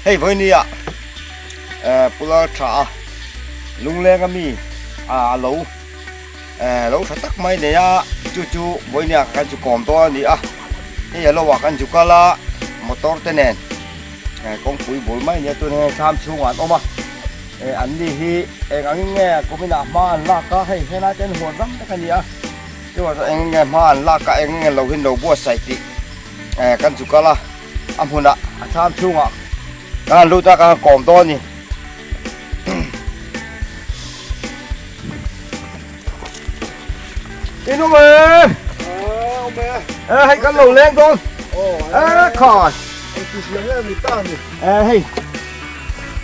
Hei vawinia pular tha a lungleng ami a lo lo tha tak mai nei a chu chu vawinia kan chu kawm dawn a ni a hei a lo ah kan zu kal a motor te nen kawngpui bul mai nia tun hei thlam chhungah an awm a an ni hi eng angin nge kuminah hma an lak a hei helai te an huan ram vek a ni a chuan eng nge hma an lak a eng nge lo hi an lo buatsaih tih kan zu kal a. A hmunah a thlam chhungah kan han lut a kan han kawm dawn a ni. In awm em? Awm e. E hei kan lo leng dawn. E khai. Eng ti siam nge mi ta ni? E hei.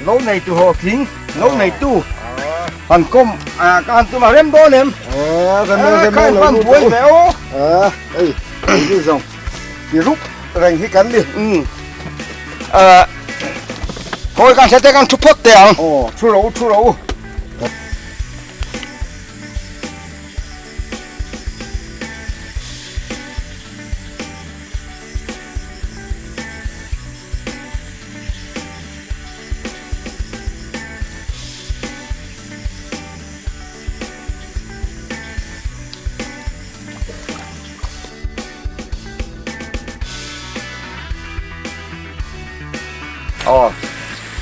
Lo nei tu ho tling, lo nei tu. Han kawm ka han tum a rem dawn em? E rem e rem e lo lut. Buai ve o. E hei hei zawng. Ti rup reng hi kan ni. Umm. Eh, khawi kan hre te kan thu phawt teh ang. Aw, thu ro, thu ro. Aw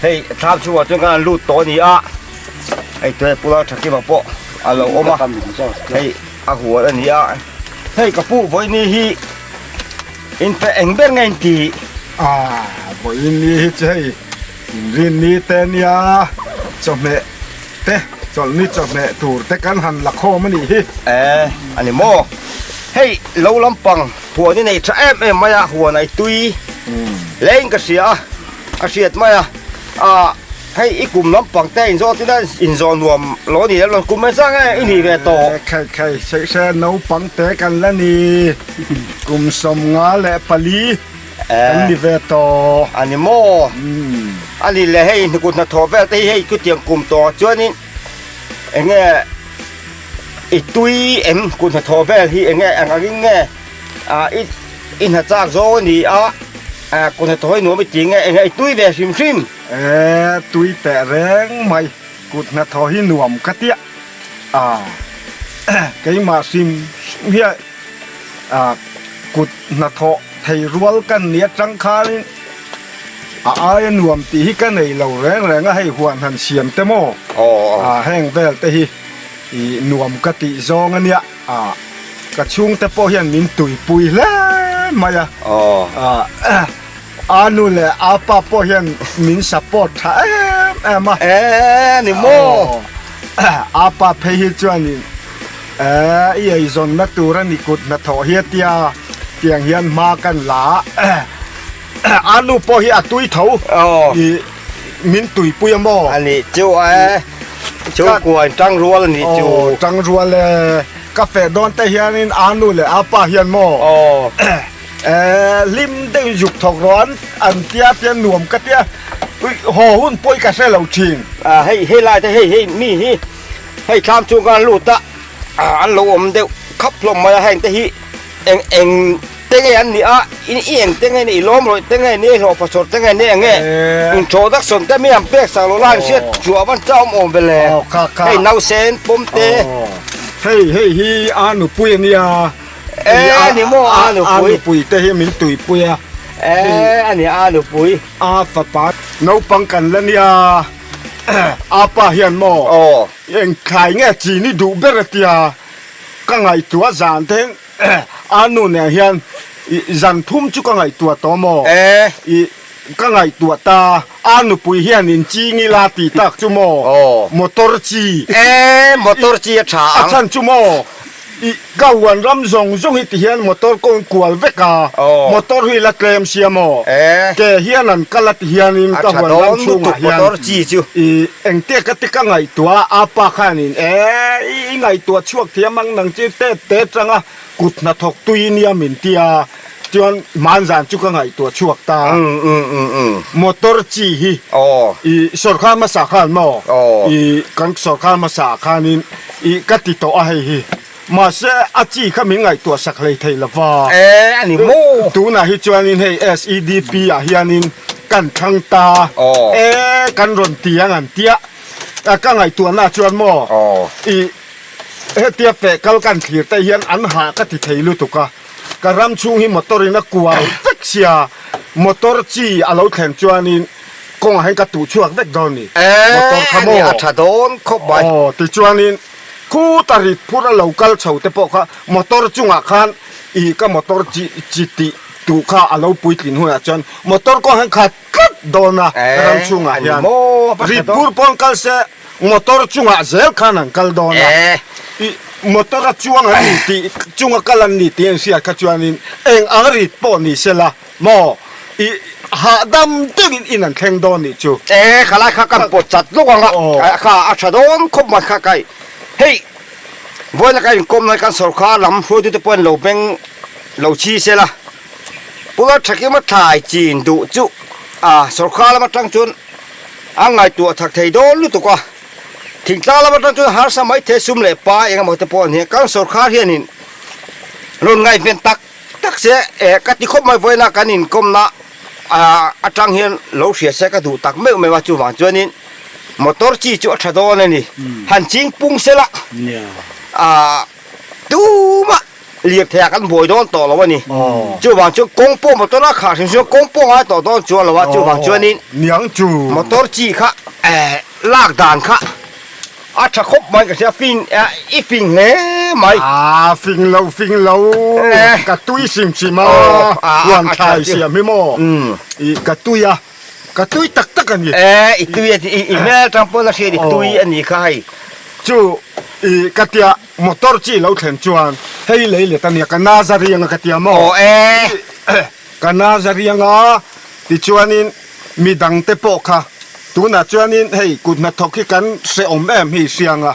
hei thlam chhungah chuan kan lut tawh a ni a hei tunah pula tha kima pawh a lo awm a hei a hual a ni a hei ka pu vawiini hi in pe eng ber nge in tih a vawiini hi chu hei inrinni te nia chawhmeh te chawlhni chawhmeh tur te kan han la khawm a nih hi. E a ni maw? Hei lo lampang huan i nei tha em em mai a, huan ai tui leng ka hria a, a hriat mai a, ah hei i kum lampang te inzawt ila inzawh nuam lo a ni lem lo, kum engzah nge i nih ve tawh? E khai khai saihre naupang te kan la ni, kum 54. Kan ni ve tawh. A ni maw? A ni le hei hnukut hnathawh vel te hi hei chutiang kum tawh chuanin eng nge i tui em kut hnathawh vel hi eng nge eng angin nge ah i i hna chak zawng a ni a ah kut hnathawh hi nuam i tih nge eng nge i tui ve hrim hrim. E tui teh reng mai kut hnathawh hi nuam ka tia ah keimah hrim hrim hian ah kut hnathawh thei rual ka ni atang khanin a aia nuam tih hi ka nei lo reng reng a hei huan han siam te maw ah heng vel te hi ih nuam ka tih zawng a nia ah ka chhungte pawh hian min tuipui hle mai a ah a nu leh a pa pawh hian min support tha em em a e ni maw a pa phei hi chuanin Eh, i eizawnna tur a ni kut hnathawh hi a tia, tiang hian hma kan la a, a nu pawh hi a tui tho, i min tuipui a maw? A nih chu e, chu kuan tang rual a nih chu. Aw, tang rual e, ka feh dawn te hianin a nu leh a pa hian maw? Aw. Eh, hlim deuhin zuk thawk rawh an an tia tia nuam ka tia, haw hun pawh i ka hre lo thin. A, hei hei lai te hei hei mi hi. Hei thlam chung khan lut a an lo awm deuh khap hlawm mai a heng te hi eng eng te nge an nih a i i eng te nge ni i lawm rawih te nge ni i hlawh pasawr te nge ni eng nge introduction te mi an pek sak lo la an hriat chhuah van chauh awm awm ve le hei nausen pawm te hei hei hi a nupui a nia e a ni maw a nupui a nupui te hi min tuipui a e a ni a nupui a fapa naupang kan la nia. A pa hian maw eng thlai nge chini duh ber a tia ka ngaihtuah zan te a nu nen hian zan thum chu ka ngaihtuah tawh maw i ka ngaihtuah ta a nupui hian in ching ila tih tak chu maw motor chi motor chi a tha ang a chhan chu maw I ka huan ram zawng zawng hi ti hian motor kawng kual vek a, motor hi la tlem sia maw? Ke hian an kal a ti hianin ka huan ram chhungah hian i engtia ka ti ka ngaihtuah a, apa khanin e i ngaihtuah chhuak thiam ang nang chu tet te atanga kut hnathawk tui nia min ti a, chuan hmanzan chu ka ngaihtuah chhuak ta. Motor chi hi i sawrkar hmasa khan maw? I kan sawrkar hmasa khanin I ka ti tawh a hei hi. Mahse a chi kha min ngaihtuah sak hlei thei lo va. E a ni maw? Tunah hi chuanin hei SEDP ah hianin kan thlang ta e kan rawn ti ang an tia ka ngaihtuahna chuan maw i hetia feh kal kan thlir te hian an hah ka ti thei lutuk a ka ram chhung hi motor in a kual vek sia motor chi a lo thlen chuanin kawngah hian ka tuh chhuak vek dawn ni motor kha maw a tha dawn khawp mai aw tichuanin khuta rit phur a lo kal chho te pawh kha motor chungah khan i ka motor chi chi tih tuh kha a lo puitlin hunah chuan motor kawng hian khat tlat dawn a ram chhungah hian rit phur pawn kal se motor chungah zel khan an kal dawn a i motor a chuang an ni tih chunga kal an ni tih an hriat kha chuanin eng ang rit pawh ni sela maw i hahdam deuhin in an thleng dawn nih chu. E khalai kha kan pawt chat lawk ang a kha a tha dawn khawp mai kha kai hei vawiin ka inkawm lai kan sawrkar lam hruaitute pawh an lo beng lo chhi sela Pula Thakima thlai chin duh chu a sawrkar lam atang chuan a ngaihtuah thak thei dawn lutuk a, thingtlang lam atang chuan harsa mai thei sum leh pa eng emaw te pawh an hian kan sawrkar hianin rawn ngaihven tak tak se eh ka ti khawp mai vawiina kan inkawmna atang hian lo hria se ka duh tak meuh meuh a chuvang chuanin motor chi chu a tha dawn a ni han ching pung sela ah tumah Lirthei ah kan buai dawn tawh lo a ni. Chuvang chuan kawng pawh motor a khah hrim hrim a, kawng pawh ngai tawh dawn chuan lo a, chuvang chuanin motor chi kha lak dan kha a tha khawp mai ka hria, fing i fing hle mai. A fing lo fing lo ka tui hrim hrim a, huan thlai siam hi maw i ka tui a, ka tui tak tak a ni. I tui a i hmel atang pawn a hriat i tui a ni kha hei. Chu i ka tia. Motor chi lo thlen chuan hei lei let ania ka Nazari anga ka tia maw? Aw e! Ka Nazari anga tichuanin midang te pawh kha tunah chuanin hei kut hnathawk hi kan hrehawm em hi hriang a,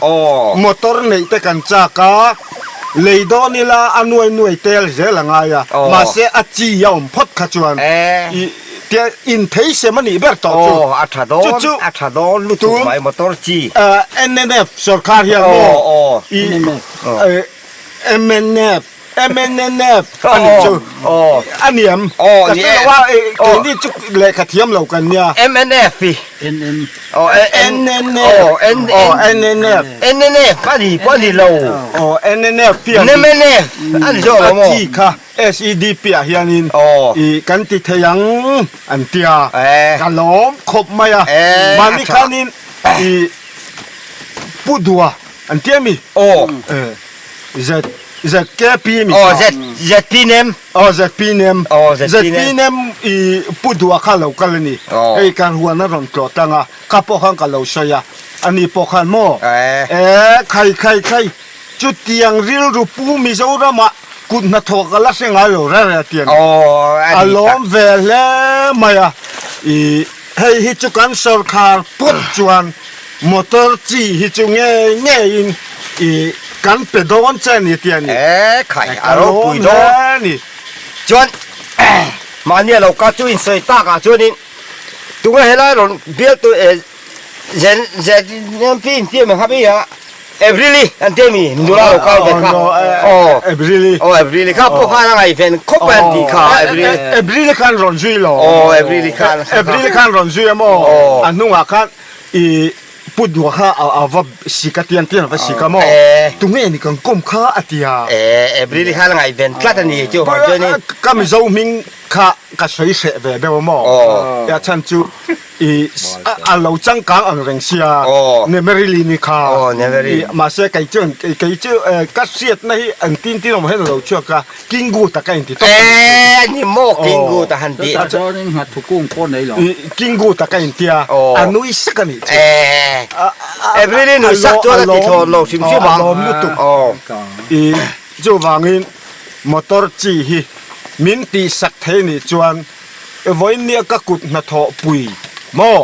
motor neih te kan chak a, lei dawn ila a nuai nuai tel zel a ngai a, mahse a chi a awm phawt kha chuan i Tia in thei sem a nih ber tawh chu. Aw a tha dawn, Chu chu a tha dawn lutuk tun mai motor chi. NNF sorkar hian maw Aw i MNF MNNF a nih chu Aw a niam Aw ka ni hre e. lo a keini chu lehkha thiam lo kan nia. MNF hi. NN Aw NNF Aw N Aw NNF NNF a ni pawh a ni lo. Aw NNF hian NMNF a ni zawk lo a maw? chi kha. SEDP ah hianin i kan ti thei ang an ti a, ka lawm khawp mai a, mahni khanin i Pu Dua an ti a mi? Z ZKP mi kha. ZP nem. Aw ZP nem. ZP nem i Pu Dua kha lo kal a ni. Hei ka huan a rawn tlawh tlang a, kha pawh khan ka lo sawi a, ani pawh khan maw? E khai khai khai chutiang rilru pu Mizoramah Kut hnathawh ka la hre ngai lo reng reng a ti a ni. A lawm ve hle mai a, i hei hi chu kan sawrkhar pawt chuan motor chi hi chu ngei ngeiin i kan pe dawn che a ni ti a ni. E khai a lawm hle a ni. Chuan mahni a lo kal chu insawi takah chuanin tunge helai rawn bialtu Zen zen nen pi in ti ha bi a April-i an ti mi nula lo kal ve kha aw April-i aw April-i kha pawh khan a ngaih ven khawp mai an tih kha April April-i khan rawn zui lo aw April-i khan April-i khan rawn zui a maw a hnungah khan i pu duh kha a va sik a tiang tiang a va sik a maw tunge ni kan kawm kha a ti a April-i khan a ngaih ven tlat a ni chu vang chuan in ka Mizo hming kha ka sawi hreh ve deuh a maw a chhan chu I a lo changkang ang reng sia Nemerilini kha i mahse kei chuan kei chu ka hriatna hi an tin tin awm hian a lo chhuak a Kingu ta ka inti tawp a ni maw Kingu ta han tih chutah chuanin nghathu kung pawh nei lo Kingu ta ka inti a a nui sak a nih chu Everly nui sak chuan a ti thlawn lo hrim hrim ang a lawm lutuk i chuvangin motor chi hi min tihsak thei nih chuan Vawiin nia ka kut hnathawh pui maw?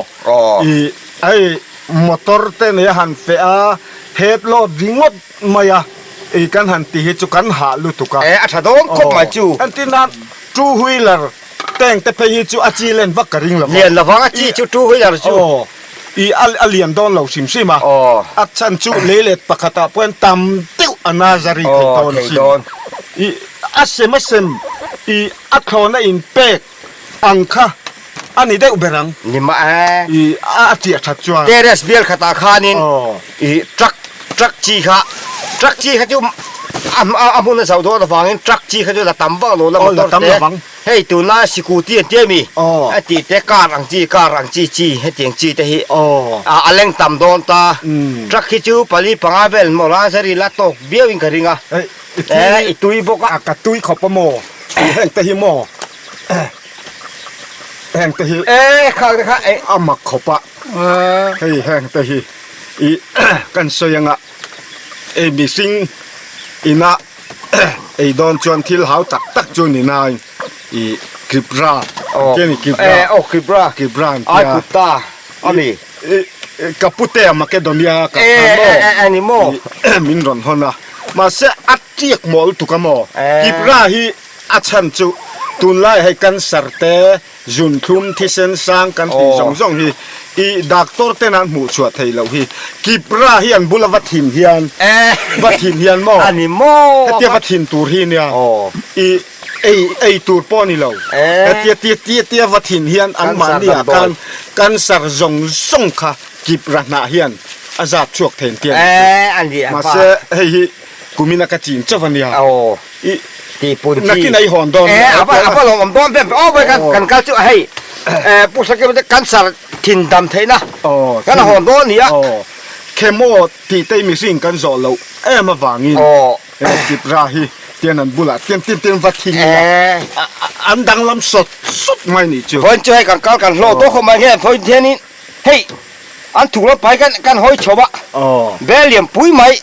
I hei motor te nei a han feh a, head load ringawt mai a i kan han ti hi chu kan hah lutuk a. E a tha dawn khawp mai chu. Entir nan two wheeler tank te phei hi chu a chi len vak ka ring lo va. Lian lovang a chi chu two wheeler chu. Aw i a lian dawn lo hrim hrim a. A chhan chu leilet pakhatah pawh hian tam deuh a nazari thei dawn asin. I a sem a sem i A thlawna inpek ang kha. A ni deuh ber ang. Ni mah e. I a chiah that chuan. Terrace bial khatah khanin i truck truck chi kha truck chi kha chu a a hmun a zauh dawn avangin truck chi kha chu la tam vak lo la motor te hei tunlai scooty an tia mi a tih te car ang chi car ang chi chi hetiang chi te hi a a leng tam dawn ta truck hi chu pali panga vel maw lazari la tawk viau in ka ring a e i tui bawk a. A ka tui khawp a maw heng te hi maw. Heng te hi e khang te kha e a mak khawp a hei heng te hi i kan sawi anga ei mihring ina ei dawn chuan thil hau tak tak chu ni nai i kipra keni kipra e oh kipra kipra an tia ai kutta ami ka pute a Makedonia ka e e ni mo min rawn hawn a mahse a tiak mawl tuk a maw kipra hi A chhan chu tunlai hei cancer te, zunthlum, thisen sang kan tih zawng zawng hi i doctor ten an hmuh chhuah thei loh hi. Kipra hi an bula va thin hian va thin hian maw? Hetia va thin tur hi nia i ei ei tur pawh a ni lo. Hetia tia tia tia va thin hian an mahni ah khan cancer zawng zawng kha kipra hnah hian a zat chhuak thei an tia ni chu. Mahse hei hi kumina ka chin chauh a nia. I tihpun chi nakin a i hawn dawn e a va a va lawm awm dawn vel aw vai kan kan kal chu hei e pu Sakima te cancer thin dam theihna kan a hawn dawn nia chemo tih te mihring kan zawh loh em avangin e Kipra hi tian an bulah tian tian tian va thing ila an danglam sawt sawt mai nih chu vawiin chu hei kan kal kan hlawh tawh khawp mai nge vawiin hianin Hei, an thuk lam pai kan kan hawi chho a, bel lian pui mai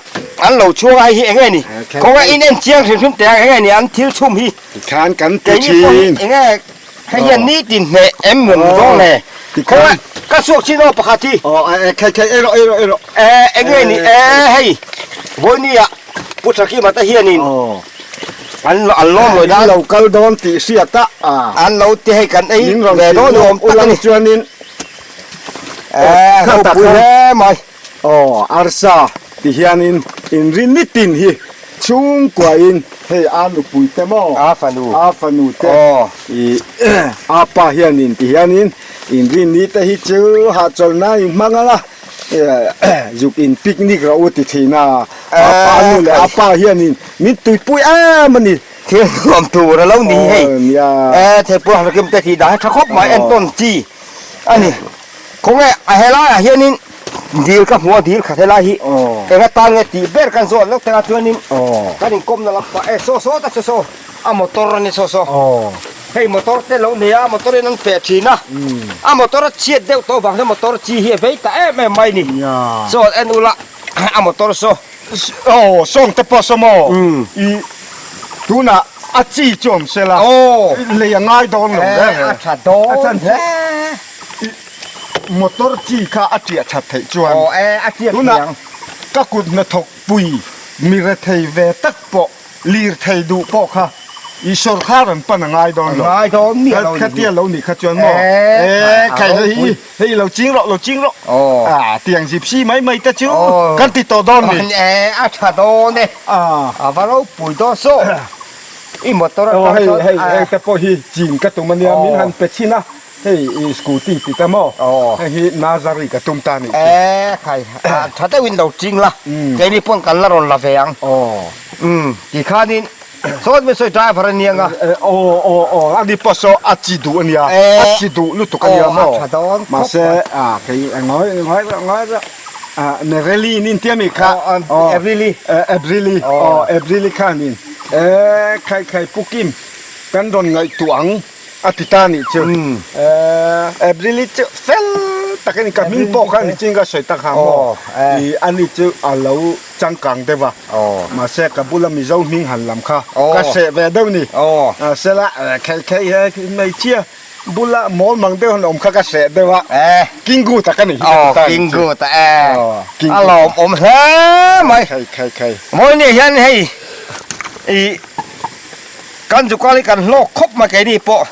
an lo chhuang a, hei hi eng nge ni? Khawngaih in en chiang hrim hrim teh ang, eng nge ni an thil chhum hi? Tikhan kan ti thin. Eng nge hei hian nitin hneh em rawn zawng le? Khawngaih ka suak chin aw pakhat hi. Aw, khai khai ei rawh ei rawh ei rawh. Eng nge ni? Hei, Vawinia Pu Thakima te hianin an an lawm lawi nan. Lo kal dawn tih hriat a. An lo ti hei kan ei ve dawn awm tak a ni. Chuanin Eh, ropui hle mai. Aw, arsa ti hianin inrin nitin hi chhungkuain hei a nupui te maw? A fanu. A fanu te. I a pa hianin ti hianin inrin ni te hi chu hahchawlhna in hmang ang a. Zuk in picnic rawh u ti thin a, a pa nu leh a pa hianin min tuipui em a ni. Thil nuam tur a lo ni hei. E theipuah hrakim te tih dan hi tha khawp mai entawn chi a ni. Khawnge a helaiah hianin dil ka hmu a dil khat helai hi eng atan nge tih ber kan zawt lawk thei a chuanin kan inkawmna lampah e saw saw ta saw saw a motor a ni saw saw. Hei motor te lo nei a, motor in an feh thin a, a motor a chhiat deuh tawh vang hian motor chi hi a vei ta em em mai ni. Saw en ula a motor saw. Aw sawng te pawh saw maw i tunah a chi chu awm se la lei a ngai dawn lo reng reng. A tha dawn hle. Motor chi kha a tiah that theih chuan tunah ka kut hnathawk pui mi rethei ve tak pawh Lirthei duh pawh kha i sawrkar an pan a ngai dawn lo. Ngai dawn miah lo nih hi. Khatia lo nih kha chuan maw? Eee khai hei hi hei lo ching rawh lo ching rawh. Ah tiang zipsi mai mai te chu kan ti tawh dawn ni. Eee a tha dawn e. A va ropui dawn saw. I motor atang chuan. Hei hei te pawh hi chin ka tum ania min han pe chhin a. Hei i scooty ti ta maw? Hei hi Nazari ka tum ta nih chu. E khai, tha deuhin lo ching la, keini pawn kan la rawn la ve ang. Ti khanin sawi mai sawi driver a nia nga. Aw aw aw, ani pawh saw a chi duh a nia, a chi duh lutuk a nia maw? A tha dawn khawp mai. Mahse kei ngawi ngawi ngawi rawh, Mereli nin tia mi kha. Abrili. Abrili, aw Abrili khanin e khai khai Pu Kim kan rawn ngaihtuah ang. A ti ta nih chu. Abrili chu fel tak a ni. Ka hming pawh kha ni chin ka sawi tak ha maw. I ani chu a lo changkang deuh a. Mahse ka bula Mizo hming han lam kha ka hreh ve deuh ni. Sela khei khei he hmeichhia bula mawl mang deuh han awm kha ka hreh deuh a. Kingu tak a ni hi ka ti ta nih chu. Kingu ta e. A lawmawm hle mai. Khei khei khei. Mawi ni hian hei i. Kan zu kal hi kan hlawk khawp mai keini pawh.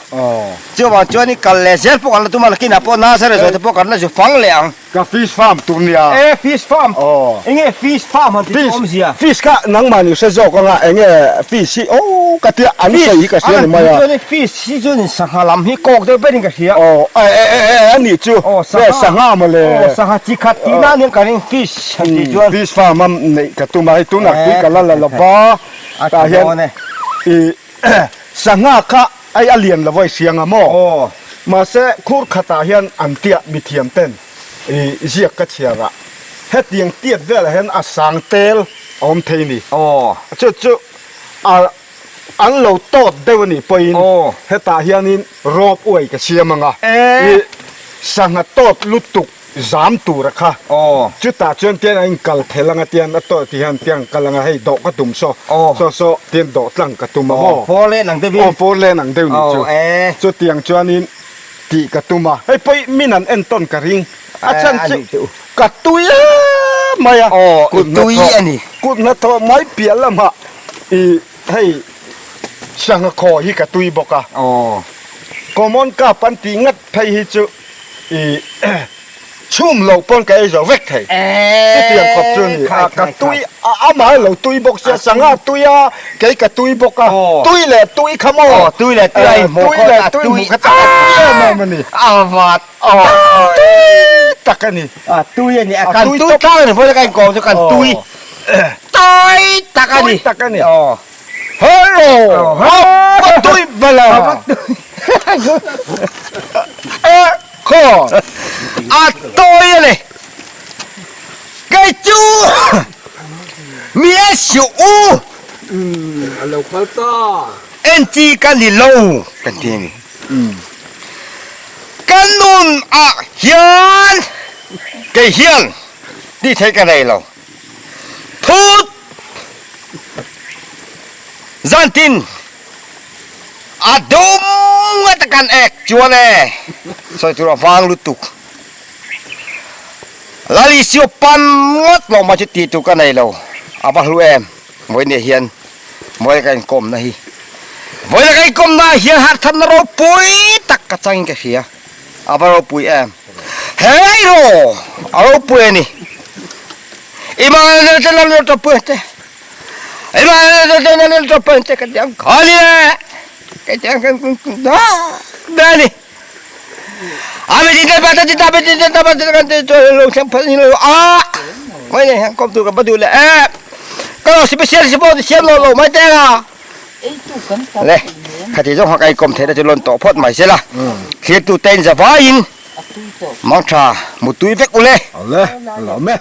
Chuvang chuan i kal leh zel pawh kan la tum a, nakinah pawh Nazareth zawhte pawh kan la zu fang leh ang. Ka fish farm tur nia. E fish farm. Enge fish farm han tih awmzia? Fish kha nangmah ni hre zawk anga enge fish hi oh ka tia an sawi hi ka hria ni mai a. Fish fish hi chuan in sangha lam hi kawk deuh ber in ka hria. Aw e e e e a nih chu. Aw sangha. Sangha mawle. Aw sangha chi khat tih nan hian ka ring fish han tih chuan. Fish farm a neih ka tum a hei tunah tui ka la la lova. Tah hian i sangha kha ai a lian lo a i hria nga maw? Mahse khur khatah hian an tiah mithiam ten i ziak ka chhiar a, hetiang tiat velah hian a sang tel a awm thei ni. Chu chu a an lo tawt deuh a nih pawhin hetah hianin rope uai ka siam ang a, i sangha tawt lutuk Zam tur a kha. Chutah chuan tian a inkal thel anga tian a tawh ti hian tiang kal anga hei dawh ka tum saw saw saw tian dawh tlang ka tum a maw. Four lane ang deuhin. Aw four lane ang deuh nih chu. Chutiang chuanin tih ka tum a. Hei pawh min an entawn ka ring. A chhan chu ka tui em mai a. Kut hnathawh kut hnathawh mai piah lamah i hei sangha khaw hi ka tui bawk a. Common cup an tih ngat phei hi chu. I chhum loh pawn ka ei zo vek thei. Chutiang khawp chu ni a, ka tui a amah lo tui bawk sia, sangha tui a, kei ka tui bawk a, tui leh tui kha maw? Tui leh tui a inhmuh khaw ta, tui hmuh kha tak a tui em em a ni. A vat tui tak a ni. A tui a ni, a kan tui tlang a ni, vawiin ka inkawm chu kan tui tui tak a ni. Tui tak a ni. Hello! Ka tui bala! E khaw! A tawi a ni! Kei chu mi e suh u! A lo kal ta! En chi ka ni lo kan ti a ni. Ka nun ah hian kei hian tih theih ka nei lo. Thut! Zantin a dum ngat a kan ek chuan e sawi tur a vang lutuk. Lalisio pan ngawt lo mai chu tih tur ka nei lo, a va hlu em vawiin hian vawiin ka inkawmna hi. Vawiin ka inkawmna ah hian harhthatna ropui tak ka changin ka hria. A va ropui em. Hei ro a ropui a ni. Le khati zawng hak ai kawm theihna chu lawn tawh phawt mai se la thlir tu te in zavaiin mangtha mutui vek ule. Awle a lawm e.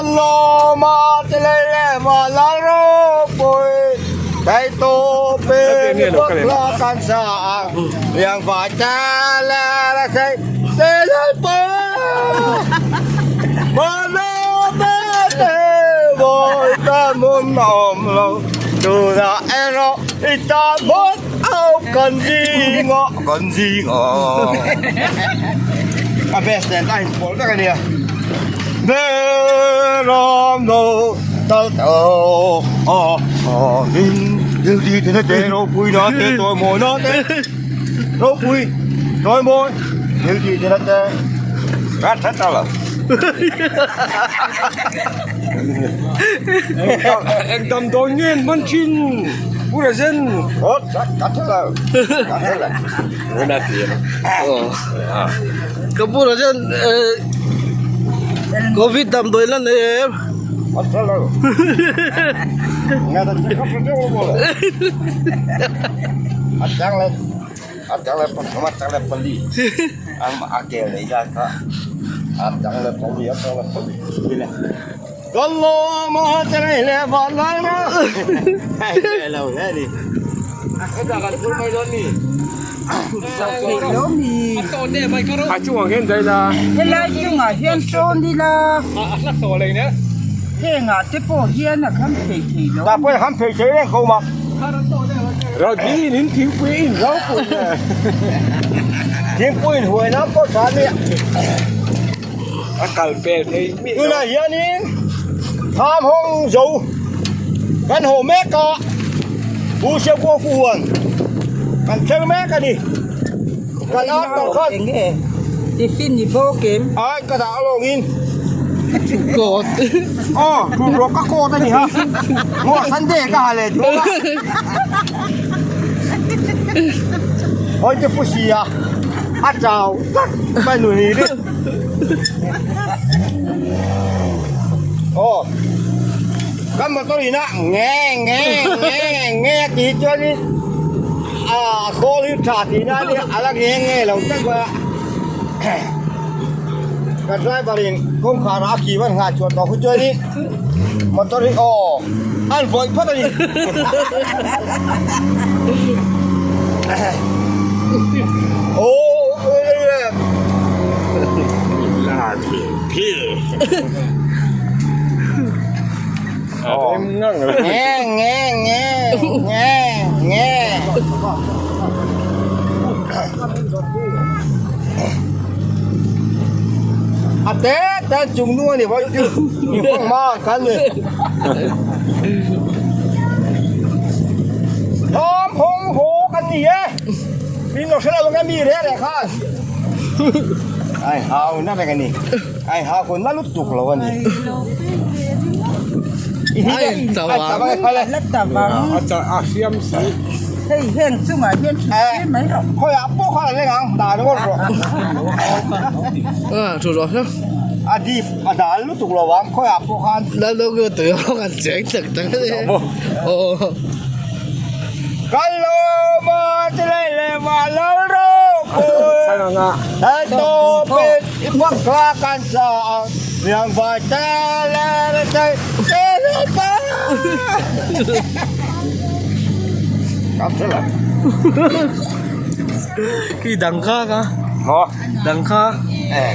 Kan lawm a ti lei leh mah lal ropui Thei tawp in i bawk la kan sa ang Liang vai te le la thei te lal pa Mana te te mawi ta mun a awm lo Tunah erawh i tan hmawt au kan zing a kan zing a A best nen a inpawlh vek a nia. Eng damdawi nge an hman thin Pu Rajen? Ka pu Rajen Covid damdawi la nei em? A chungah hian daih la. Helai chungah hian sawn ila. A hla tawh lei nen. Hengah te pawh hian a kham thei thei lo. Tah pawh a kham thei thei reng ko mak. Rugby in in thingpui in ropui nen. Thingpui in huai nan pawh tha nia. A kal pel thei miah lo. Tunah hianin tham hawng zo kan haw mek a, Pu Siakuang Fu huan kan thleng mek a ni. Kan ar tawh khan. Eng nge tiffin ni bawk em? Ai ka dah alawngin. Coat. Aw, thu rawh ka coat a ni ha. Maw Sunday ka ha leh duh a. Hawi te pu si a, a chau tak mai nu ni ri. Aw kan motor in a nge nge nge nge a tih chuanin a khawl hi tha tih na ania a la nge nge lo tak mai a ka driver in kawngkhar ah a ki van nghah chhuah tawh khu chuanin motor hi aw an vawih phawt a ni. A te te chung nu ani vai chu ni hmang ma khan ni thawm hawng haw kan ni e min lo hre lo ang e mi reh reh khan ai hau na vek ani ai hau kun na lutuk lo ani Ai tawang la tawang a hriam si hei heng chungah hian thut tir mai rawh khawiah pawh khan a leng ang dan ngawt rawh a thu rawh hlauh a dip a dal lutuk lo ang khawiah pawh khan lal lo nge tui ho kan cheng tak tak a ni aw Kan lawm a ti leh leh mah lal ropui Hei tawpin i pak thla kan sa ang Liang vai te le le te te le pa Kam se la Khi dang kha ka Maw Dang kha Eh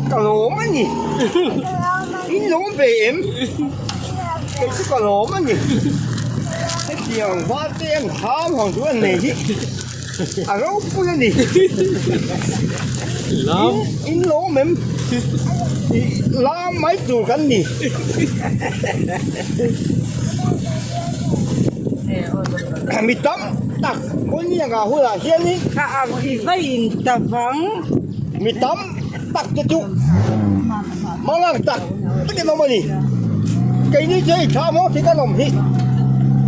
Ka lawm a ni. In lawm ve em? Kei chu ka lawm a ni. Hetiang var te an ham hang chu an nei hi a ropui a ni. In lawm em? Lam mai tur kan ni. Mi tam tak Kawlnianga hunah hianin Ka ang i vaiin ta vang. Mi tam tak te chu mangang tak takin awm a ni. Keini chu hei thlam ho thik an awm hi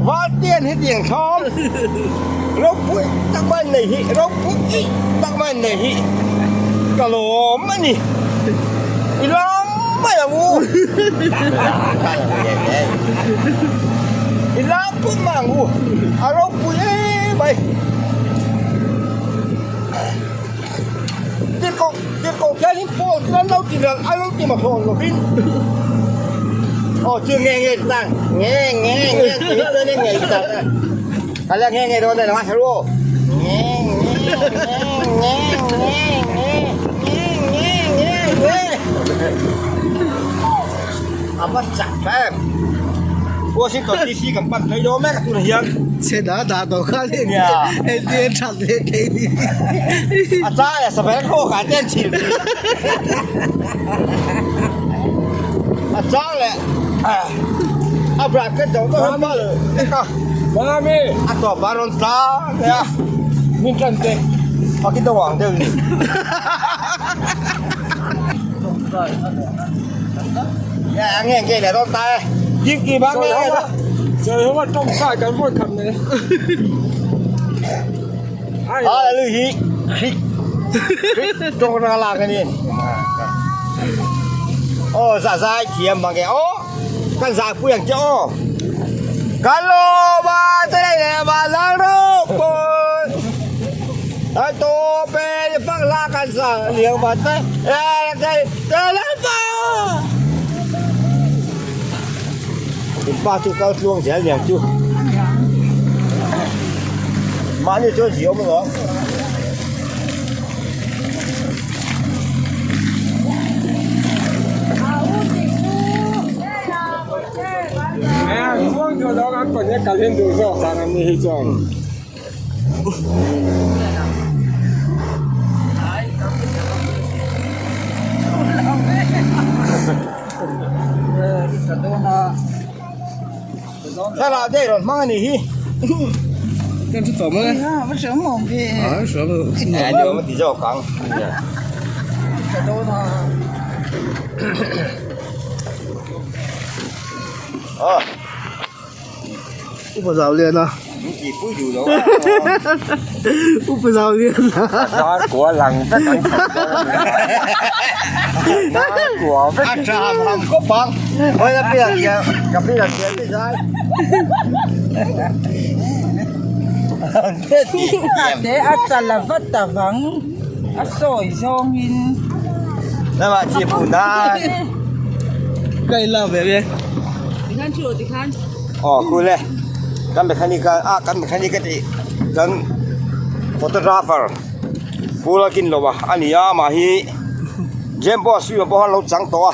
Vartian hetiang thlam ropui tak mai an nei hi ropui tak mai an nei hi ka lawm a ni. I lam mai ang u. I lam pawh mai ang u. A ropui em mai. khianin pawl chu an lo ti ral an lo ti mahlawn lovin aw chu nge nge tang nge nge nge ti hi chuan in ngei tak a ka la nge nge dawn a lo hru nge nge nge nge nge nge nge nge nge a va chak tha em Washington DC kan pan phei dawn mek a tunah hian Chhe dah dah tawh khan entir that leh thei ni. A chang leh savel khawk ah te an chhil thin. A chang leh a bracket zo zo hian bal vek a. Mami! A tawp ah rawn tlang leh a. Min tan teh. Pakit deuh ang deuh ni. Nge nge leh dawn ta e. Kim kim a nge nge. Sawi ho a tawng sai kan vawi khat nei. Hallelujah hi khik khik tawng rang lak ani. Oh za zai thiam mang e oh kan zai pui ang che oh. Kan lo ba te le ba lang ro po. Ai to pe phang la kan sa liang ba te. E te te la pa. In pa chu kal tluang zel niang chu. Mahni chuan zia awm alawm. Thlalak daih rawn hmang a nih hi. Ti zawk ang. Aw. Upa zau lian a. Min ti pui duh lo a. Upa zau lian a. Zar kua lang vek an chho dawn a ni. Zar kua vek. A tha ham ham khawp ang. Hawi ka pi ah khian ka pi ah khian ti zai. Te a chal a vat avang a sawi zawngin. Lamah chi pun nan. Ka in lak ve ve. Aw cool e kan mechanic a ah kan mechanic a tih kan photographer pu Lalkin lo a a ni a amah hi James Bond film ah pawh khan a lo chang tawh a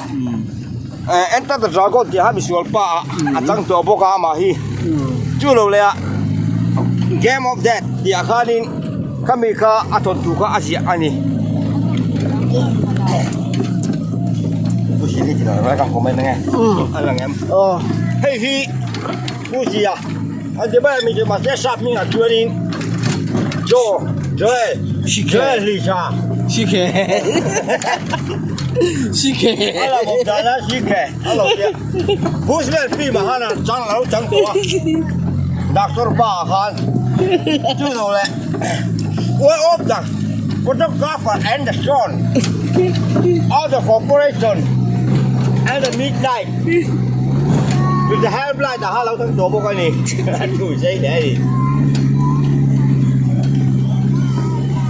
eh enter the dragon tih ah misual pa ah a chang tawh bawk a amah hi chu lo leh ah game of death tih ah khanin khami kha a thawnthu kha a ziah a ni. Hei hi Pu Zia an ti mai a mi chu mahse sap hmingah chuanin Joe Joel Joel Lisa a lo awm dan a Sikhe a lo tia Bushman film ah khan a chang a lo chang tawh a Doctor pa ah khan chu lo leh One of the photographer and the son of the corporation and the midnight with the help light ah khan a lo chang tawh bawk a ni a thu sei hle a ni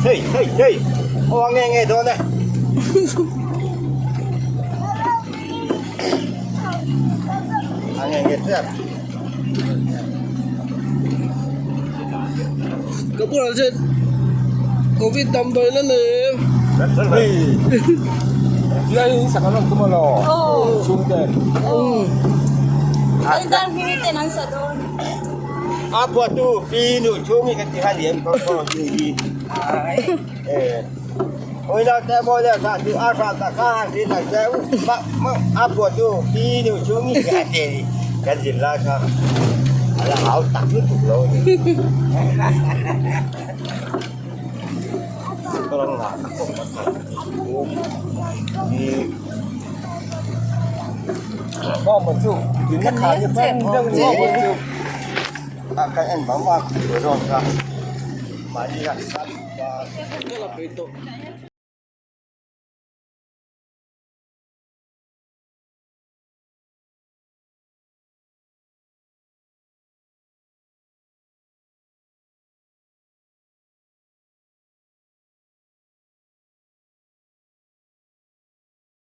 hei hei hei aw a nge nge dawn e. A nge nge tep. Ka bulah chuan Covid damdawi na nei em? A phuahtu pi nu chhung hi ka ti kha lian kawr kawr ni hi. Oi lo te mo le sa chu a sa ta kha han ti tak che ma ma a phuahtu pi nu chhung hi ka ti ni kan zin lai kha a la hau tak lutuk lo ni. Kan en bang bang tur zawk kha mahni a.